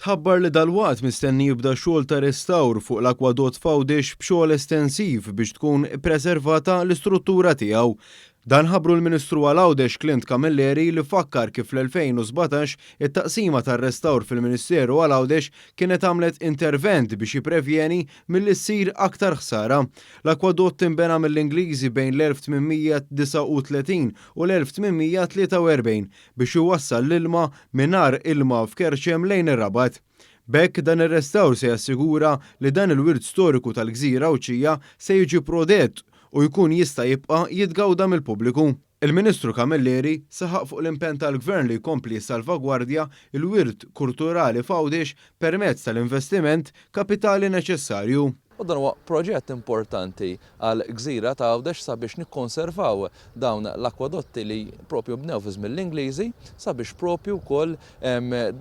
Tħabbar li dalwaqt mistenni jibda xogħol ta' restawr fuq l-akwadott f'Għawdex b'xogħol estensiv biex tkun ippreservata l-istruttura tiegħu. Dan ħabbru l-Ministru għal Għawdex Clint Camilleri li fakkar kif fl-2017 it-taqsima tar-restawr fil-Ministeru għal Għawdex kienet għamlet intervent biex jipprevjeni milli ssir aktar ħsara. L-akwadott inbena mill-Ingliżi bejn l-1839 u l-1843 biex iwassal l-ilma minn Għar Ilma f'Kerċem lejn ir-Rabat. B'hekk dan ir-restawr se jassigura li dan il-wirt storiku tal-gżira Għawdxija se jiġi prodett u jkun jista' jibqa' jitgawda mill-pubbliku. Il-Ministru Camilleri saħaq fuq l-impenn tal-Gvern li jkompli jissalvagwardja l-wirt kurturali f'Għawdex permezz tal-investiment kapitali neċessarju. U dan huwa proġett importanti għall-gżira ta' Għawdex sabiex nikkonservaw dawn l-akwadotti li propju bnew fi żmien l-Ingliżi sabiex propju wkoll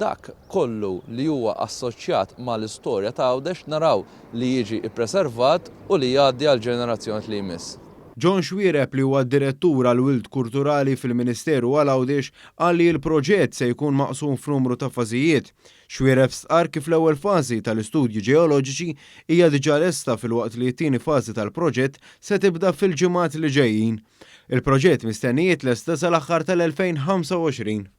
dak kollu li huwa assoċjat mal-istorja ta' Għawdex naraw li jiġi ppreservat u li jgħaddi għall-ġenerazzjoni li jmiss. John Xuereb li huwa d-Direttur għall-Wirt Kulturali fil-Ministeru għal Għawdex qal li l-proġett se jkun maqsum f'numru ta' fażijiet. Xuereb stqarr kif l-ewwel fażi tal-istudji ġeoloġiċi hija diġà lesta filwaqt li t-tieni fażi tal-proġett se tibda fil-ġimgħat li ġejjin. Il-proġett mistenni jitlesta sal-aħħar tal-2025.